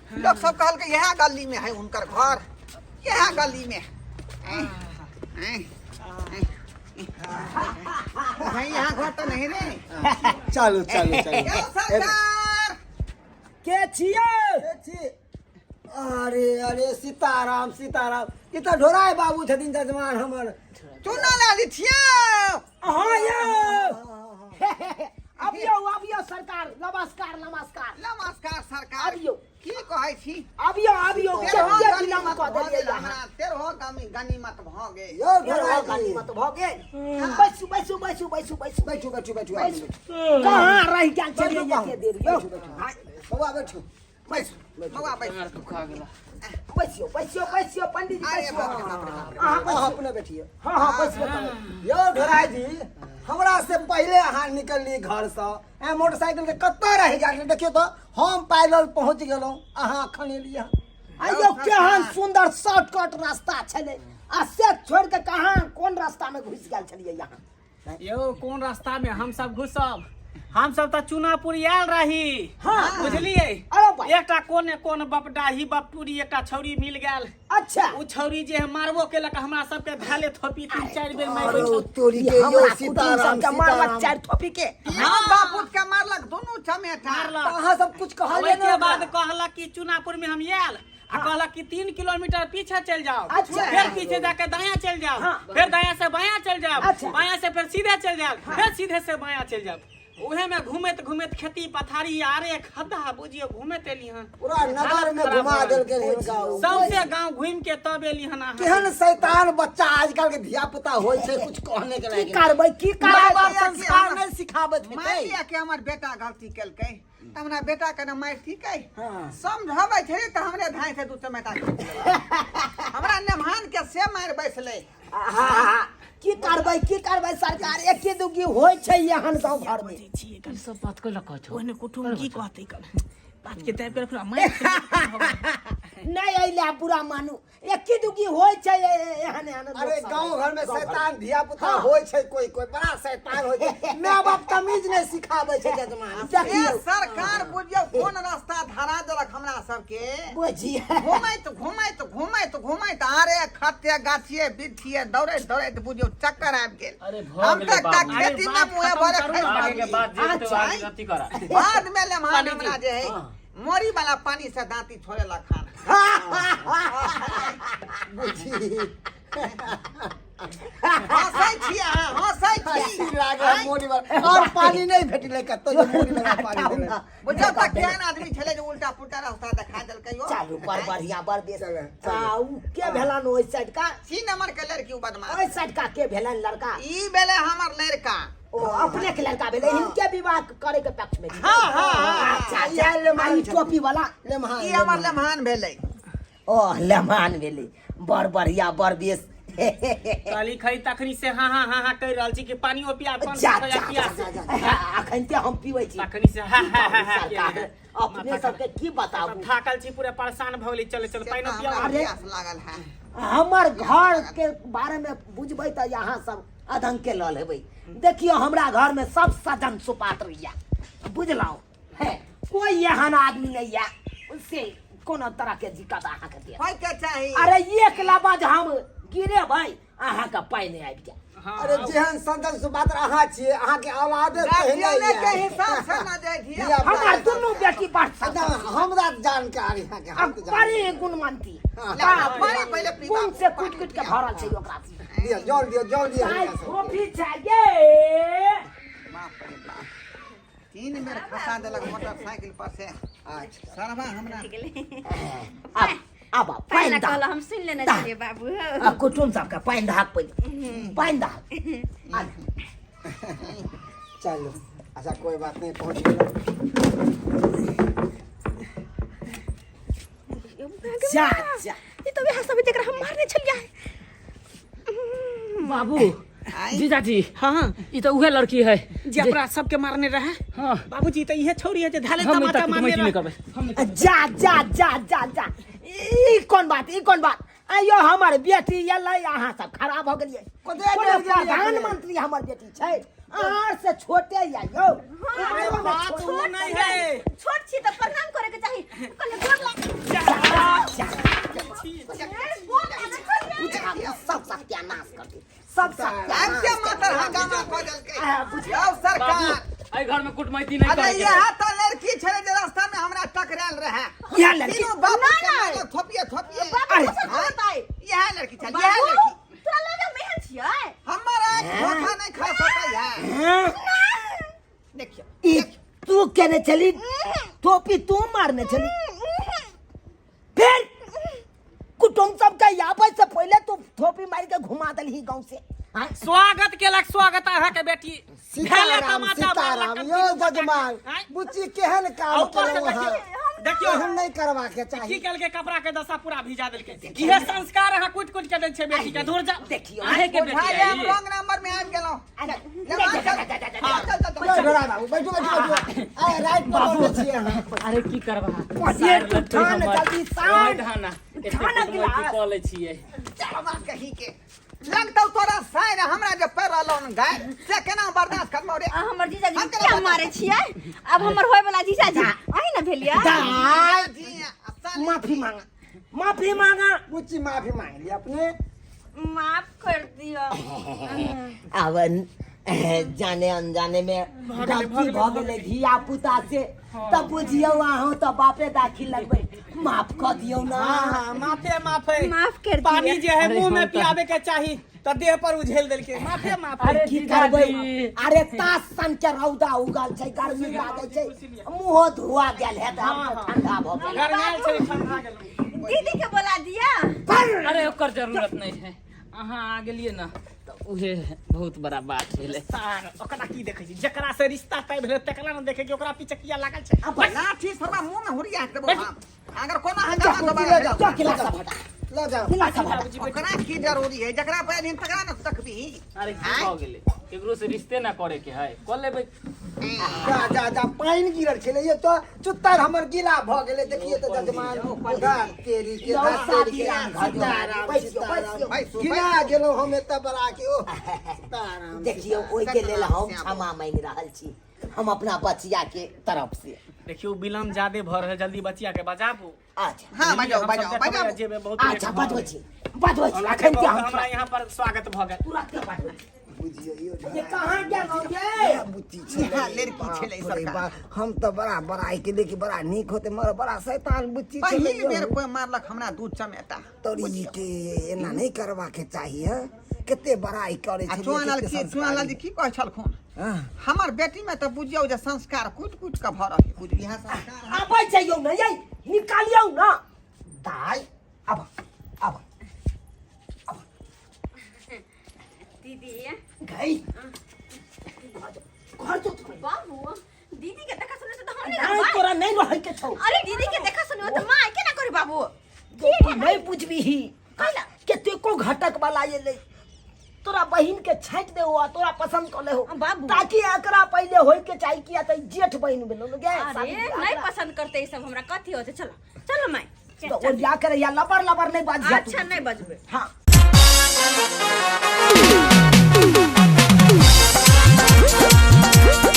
लोग सब कहलकै इएह गली में है हुनकर घर, इएह गली में। ऐं, ऐं, ऐं। भाई यहाँ घर तो नहीं रे। चलू चलू चलू। यौ सरकार। के छियै? के छी? अरे अरे, सीताराम सीताराम। ई तऽ ढोराय बाबू छथिन जजमान हमर। चुना लाली छियौ। अहाँ यौ, अबियौ अबियौ सरकार, नमस्कार नमस्कार। नमस्कार सरकार। अबियौ। की कहै छी? अबियौ अबियौ। तेरहो के गनीमत विलम्ब कऽ भऽ देलियै गेल अहाँ? हमरा, तेरहो गनीमत भऽ गेल। यौ तेरहो ढोराय जी। गनीमत भऽ गेल। बैसू बैसू बैसू बैसू बैसू। बैठू बैठू बैठू बैठू। कहाँ रहि गेल छलियै बैठू। एते देर यौ? बैठू बैठू बौआ, बैठू। बैसू बौआ, बैसू। बैसियौ बैसियौ बैसियौ पंडीजी। अरे बैसियौ। बाप रे बाप रे बाप रे। अहाँ अहाँ बैसियौ। अपने बैठिए। हाँ हाँ, बैसियौ तब। यौ ढोराय जी, हमरा से पहिले अहाँ निकलली घरसँ, ए मोटरसाइकिल के कतऽ रहि गेल? देखियौ तऽ, हम पैदल पहुँच गेलहुँ, अहाँ अखन एलियै हँ। आइयो केहन सुंदर शॉर्टकट रास्ता छलै आ से छोड़ के कहाँ कोन रास्ता में घुसि गेल छलियै यहाँ? यौ, कोन रास्ता में हम सब घुसब? हम सब तऽ चुनापुर आयल रही। बुझलियै? अरे भाई। एकटा कोन कोन बपडाही बपटूरी एकटा छौरी मिल गेल। उ छौरी जे मारबो केलक हमरा सबके, धैले थोपी 3-4 बेर मारि अरे बैठल। तोरी के, यौ हमरा कुटुम सीताराम सबके मारलक सीताराम। चारि थोपी के। हम बापूत के मारलक दुनू चमेटा। मारलक। तऽ अहाँ सब कुछ कहलियै ओहिके ने? बाद कहलक कि चुनापुर में हम आयल आ कहलक कि 3 किलोमीटर पीछे चल जाओ। फिर पीछे जाके दायां चल जाओ। फिर दायां से बायां चल जाओ। बायां से फिर सीधे चल जाओ। फिर सीधे से बायां चल जाओ। उहे में घूमैत घूमैत खेती पथारी आरे खद्दा बुझियो घूमैत एली हन। पूरा नगर में हालत घुमा खराब भऽ देलकै हिनका ओ। सौंसे गांव घूमि के तब एली हन अहाँ। केहन शैतान बच्चा आजकल के धिया पुता होइ छै, कुछ कहने के की लायक। करबै, की माय करबै? बाप संस्कार नहि सिखाबैत मानि हेतै। लिअ कि हमर बेटा गलती केलकै तऽ हमरा बेटा के ने मारि थिकै। समझबै छै तऽ हमरे धाय से दू चमेटा खींच लेलक। हमरा नेमहान के से मारि बैसलै। आहा, की करबै, की करबै सरकार, एके दुगी होइ छै एहन गाँव घर में। ई सब बात कैला कहै छौ? ओहने कुटुम की कहतै? कल बात के दाबि के रखू मारि। नहि अइले बुरा मानू, एके दुगी होइ छै एहन एहन लोक अरे सब। गांव घर में शैतान धिया पुता होइ छै, कोई कोई बड़ा शैतान होइ छै। माय बाप तमीज नहि सिखाबै छै जजमान। ए देखियौ। सरकार, बुझियौ कोन रास्ता धरा देलक हमरा सबके। बुझिए। घुमैत घुमैत घुमैत घुमैत आरे खते गाछिए बिछिए दौड़ैत दौड़ैत बुझियौ चक्कर आबि गेल। अरे भऽ हम गेलै तऽ एकटा बाबू। खेती मे अरे बात मुँहे खतम भरे करू खसि ने, आगे के पड़लियै। बात जे हेतै अच्छा। आगे अथी करा। बाद में लेमहान पंडीजी, हमरा जे है मोरी वाला पानी से दांती छोड़े ला खान। बुझी। हंसै छी अहाँ, हंसै छी। हँसी लागल मोरी वाला और पानी नहि भेटलै कतौ जे मोरी वाला पानी देलक। बुझियौ तऽ केहन आदमी छलै जे उल्टा पुल्टा रास्ता देखा देलकै यौ। चालू, बड़ बढ़िया, बड़ बेस। चल, चल। आ उ के भेलन ओहि साइड का? छी नंबर के लड़की उ बदमाश। ओहि साइड का के भेलन लड़का? ई भेलै हमर लड़का। ओ अपने के लड़का भेलै, हिनके विवाह करे के पक्ष में छी? हाँ, हाँ, हाँ। अच्छा इएह अच्छा। लेमहान आ ई छथिन। टोपी वाला? लेमहान। ई हमर लेमहान भेलै। ओ लेमान भेलै, बड़ बढ़िया, बड़ बेस। कहली खरी तखनी से हाँ हाँ हाँ हाँ कहि रहल छी कि पानियो पिया पान। जा खा जा पिया। जा, जा, जा। अखन ते हम पीबै छी। तखनी से हाँ की हाँ हाँ कहू हाँ सरकार, किया? अपने सबके की बताबू। थाकल छी, पूरा परेशान भऽ गेली। चलो चलो, से पानियो तऽ पिया। हमरा अरे। प्यास लागल है। हमर घर के बारे में बुझबै तऽ यहाँ सब अधंग के लऽ लेबै। देखियौ, हमरा घर में सब सजन सुपात्र यऽ, बुझलहुँ है? कोई एहन आदमी नहीं यऽ से कोनो तरह के दिक्कत अहाँके देत। होय के चाही। अरे एक लबज हम गिरेबै, अहाँके पानि आबि जायत। अरे जेहन सज्जन सुपात्र अहाँ छियै, अहाँके औलादे तेहने गार्जियने के यऽ। हिसाब से न जे धिया धिया हमर दुनू बेटी बड़ ना, हमरा जानकारी अहाँके हम आ तऽ बड़ी गुणवंती। हाँ। बाप रे पानी बाप। पहिले पीबा, गुण से पानी कुट कुट के पिया। भरल छै ओकरा से। दिअ जल, दिअ जल, दिअ चाय हिनका सबके। कॉफी चाहिए? बाप रे बाप, तीन बेर खसा देलक मोटरसाइकिल पर से। अच्छा। सरवा हमरा आब आब पानि पानि ला दहक। कहल हम सुनि लेने दहक। छलियै बाबू। आ कुटुम सबके पानि दहक, पहिले पानि दहक। आ चलू, अच्छा, कोई बात नहीं, पहुँच गेलहुँ। जा जा। ई तऽ वएह सब जकरा हम मारने छलियै। बाबू। आँय? जीजाजी। हाँ। ई तऽ उहे लड़की है जे अपना सबके मारने रहे। हाँ। बाबूजी, तऽ इहे छौरी है जे धाले हम तमाचा तक मारने कुटुमैती रहे। नहि करबै हम नहि। जा जा जा जा जा, ई कोन बात, ई कोन बात? आइयो हमर बेटी एलै, अहाँ सब खराब भऽ गेलियै। कतऽ कोनो गेलियै? प्रधानमंत्री हमर बेटी छै, अहाँ से छोटे या यौ उमरो मे बात छोट। ओ नहीं है। छोट छी तऽ प्रणाम करे के चाही, कहले गोर लाग। कुटमैती नहीं अरे करे के यह तो लड़की छले जे रास्ता में हमरा टकरायल रहे। यह लड़की? तीनों बाप के मारलक थोपिए थोपिए। बाबू कसम बताई। यह लड़की छल, यह बाबू लड़की। तोरा लगे हम एहन छियै? हमर आँख धोखा नहीं खा सकै है। देखियो। ई तू केने छली? टोपी तू मारने छली? फिर कुटुंब सबके आबै से पहिले तू थोपी मार के घुमा देलही गाँव से। हाँ? स्वागत केलक, स्वागत अहाँ के बेटी। भेले सीताराम तमाचा सीताराम मारलक। यो जजमान आँय? बुच्ची केहन आ काम ऊपर से केलहुँ अहाँ? देखियौ, देखियौ एहन नहि करबाक की चाही। केलकै, कपड़ा के दशा पूरा भिजा देलकै। इहे संस्कार अहाँ कुटि कुटि के दै छै बेटी के। दूर जा। देखियौ। अहे के बेटी बुझाइए हम है ई। रॉन्ग नंबर में आबि गेलहुँ। चल, चल, चल, यो चल। ढोरा बाबू बैठू बैठू बैठू। आइ राति पर बनले छियै अहाँ। अरे की करबा पसिए तू ठान जल्दी सान। ठाना ठान गिलास। कऽ लै छियै। चल बात कही के लगतौ तोरा साइर हमरा जे पैर रहलौ न गाय से केना बर्दाश्त करबौ रे? आ हमर जीजाजी हम के केना किया मारे छियै? अब हमर होय वाला जीजाजी अही ने भेलियै? दाय जी आ माफी मांगा, माफी मांगा। बुच्ची माफी मांगि लिअ अपने। माफ कर दियो। आब जाने अनजाने में गलती भऽ गेलै धिया पुता से, तब बुझियौ अहूँ तऽ बापे दाखिल लगबै। माफ कऽ दियौ ना। हाँ, माफे माफे। माफ कर पानी दियो। जे है अरे मुंह में हम तऽ- पियाबे के चाही तऽ देह पर उझेल देलकै। माफे माफे। अरे की करबै? जीजाजी। अरे तास सन के रौदा उगल छै, गर्मी लागै छै, मुँहो धुआ गेल है तऽ हम तऽ ठंडा भऽ गेल। गरमायल छै, ठंडा गेलौ। दीदी के बोला दिया। अरे ओकर जरूरत नहीं है, अहाँ आ गेलियै ना तऽ उहे बहुत बड़ा बात भेलै। सार ओकरा की देखै छी? जकरा से रिश्ता तय भेलै तकरा ने देखै कि ओकरा पीछे किया लागल छै। लाठी सरवा मुंह में हुरिया के देबौ हम अगर कोनो हंगामा लऽ दोबारा जाउ, जा गिलास सब हटा, लऽ जाउ। गिलास सब हटा। ओकरा की जरूरी है? जकरा पैर हिन तकरा न तकबी। अरे की भऽ गेलै? केकरो से रिश्ते ना करे के है, कऽ लेबै। जा जा जा, पानि गिरल छलै ये तो चुत्तर हमर गीला भऽ गेलै। देखिए तऽ जजमान घर तेरी के यौ घर तेरी के। शादी राम घर सीताराम बैसियौ, सीताराम। बैसियौ। बैसू, गिना गेलहुँ हम एतऽ बड़ा के। ओह सीताराम। देखियौ ओहिके लेल हम क्षमा मांगि रहल छी हम अपना बचिया के तरफ से। देखियौ विलम्ब ज्यादे भऽ रहल, जल्दी बचिया के बजाबू। अच्छा हाँ बजाओ हम सब बजाओ देखबै बजाओ। जेबै, बहुत लेट अच्छा भऽ बजबै गेल। छी, बजबै छी अखन के हम। हमरा यहाँ पर स्वागत भऽ गेल। तुरंत बजबै छी। बुझियौ यौ ये कहाँ गेलहुँ ये? बुच्ची छलै। इएह लड़की बाप छलै रे सरकार। बाप, हम तऽ बड़ा बड़ाई के देखी बड़ा नीक होते मगर बड़ा शैतान बुच्ची छलै पहिल यौ। बेर कोई मारलक हमरा दूध चमेटा। तोरी के एना नहि करबाक चाही हँ। कते बड़ाई करै आ छलियै, चुआलाल कते की चुआलाल जी संस्कारी। की कहै छलखुन? हँ। हमर बेटी में तऽ बुझियौ जे संस्कार कुटि कुटि कऽ भरल है। बुझियौ इएह संस्कार। आबै छै यौ ने यै, निकालियौ ना दाइ। अब अब दीदी गई घर जो तू। बाबू दीदी के देखा सुने से तो हम नहीं नहीं रहबै। तोरा नहीं रहै के छौ। अरे दीदी के देखा सुने तो मां केना करी बाबू? तू नहीं बुझबीही। कैला? कतेको घटक वाला एलै, तोरा बहिन के छाँटि दे आ तोरा पसंद कऽ ले हो। बाबू। ताकि एकरा पहिले होय के चाही, किया तऽ ई जेठ बहिन भेलो ने गे। अरे शादी नहीं एकरा- पसंद करते ई सब, हमरा कथी होते? चलो चलो माय। तऽ ओरिया करे या लबर लबर नहीं बाजिया तू। अच्छा नहीं बजबे। हाँ।